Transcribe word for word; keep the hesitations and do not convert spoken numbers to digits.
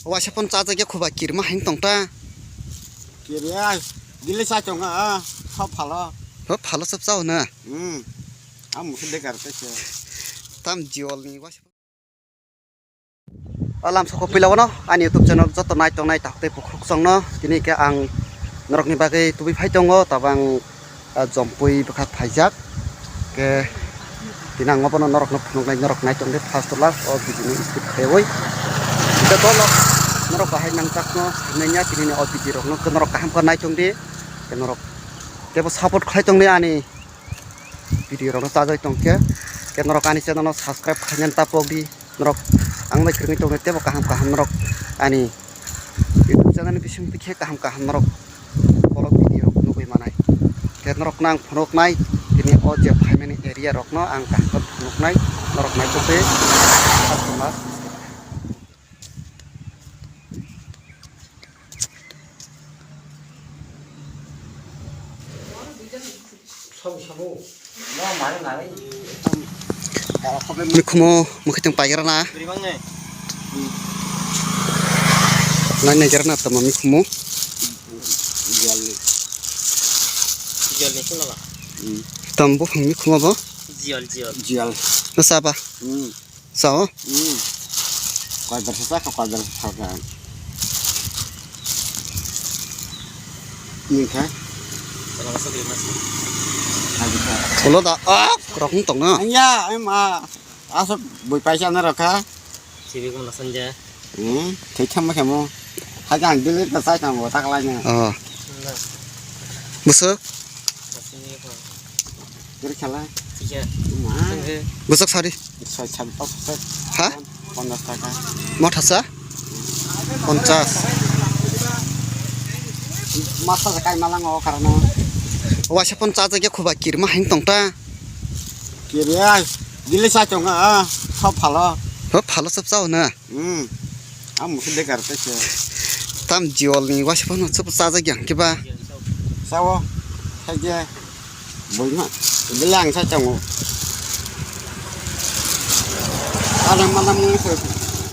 Waisa phone charge ya khuba kirma hing tong ta. Kiriya, gili sa chong a, sa phalo. Ho phalo sab chao na. Hmm. Amu se dekar te se. Tam jiol ni waisa. Alam soko pila wano ani YouTube channel joto nai tong nai tak tei bukhuk song no tini ke ang norok ni bagwi tubui phai tongo tabang ah, jompui bwkhak phaijak. Ke tini ang obono norokno phunuknai, norok nai tongdi first to last o video ni skip khaiwi. Hingke dolo norok bahai nangjakno sinaiya tini ni o video rokno ke norok kaham khe nai tongdi. Ke norok tebo support khlai tongdi ani video rokno chajai tongkhe. Ke norok ani channel no subscribe khlainani ta pokdi. Norok ang bai kwrwngwi tongdi tebo kaham kaham norok ani YouTube channel ni bising twi khe kaham kaham norok vlog video rok nugwi manai. Khe norok no ang phunuknai tini o je phaimani area rok no ang kaham khe phunuknai norok naitugwi. Mikhumo mukhuitwng paigra na. Nai naigra na tamo mikhumo. Tam buphang mikhumo bo. Jial, jial. Jial. Nasa ba. Sao? Hmm. Koi bersa sa ka, koi bersa sa ka. Ini ka? Kalau masuk lima sih. Lagi ka. Ulo da, ah, kurang untung na. Anya, em, ah, asap bui paisa na rokha. Sibi kong nasan ja. Hmm, thai chama kamu. Hagan dili ta sai kamu tak lainnya. Oh. Nah. Busuk? Masih ini kong. Kiri khala. Iya. Ma. Tunggu. Busuk sari. Soi sabi paso se. Ha? Ponchash taka. Mothasa? Ponchash. Masa se kai malang o karana. Waisa phone charge ya khuba kirma hing tong ta. Kiri ai. Dili sa chong a. Sa phalo. Ho phalo sab chao na. Hmm. Amu se dekar te se. Tam jiol ni waisa phone sab charge ya hing kiba. Sao. Sai je. Boima, bilang sa chango. Alang malam ni ko